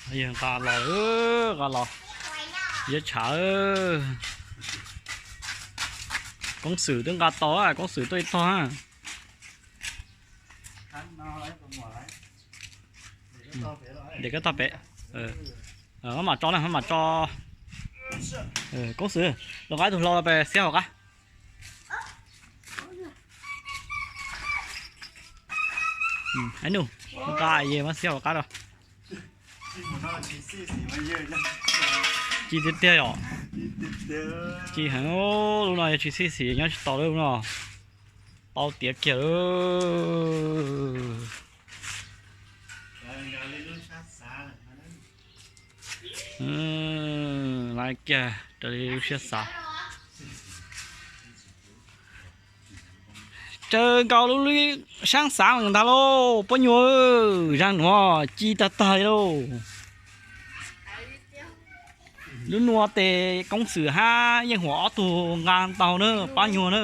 Yawg nqa los, nqa los. Yawg tshav. Koob xwm twb nqa tau, koob xwm tuaj ib tog. Ntes koj tog pem. Maj mam tso na, maj mam tso. Koob xwm, los nqa tus hlau los pem xiab hauv qab. Nqa, muab xiab hauv qab rau. Ci tiag tiag yom. Ci heev, lub no yog tsis xib xim nyob tsis tau lub no. Tau tiav kiag lawm. Laiv kiag raws li lub siab xav. Tsawv nkaus lub siab xav ntag lauj, pob nyuag zaj nuav ci tag tag li lauj. Lub nuav tes Koob Xwm hab Yeej Huam ob tug nqa ntau na, pab nyuag na.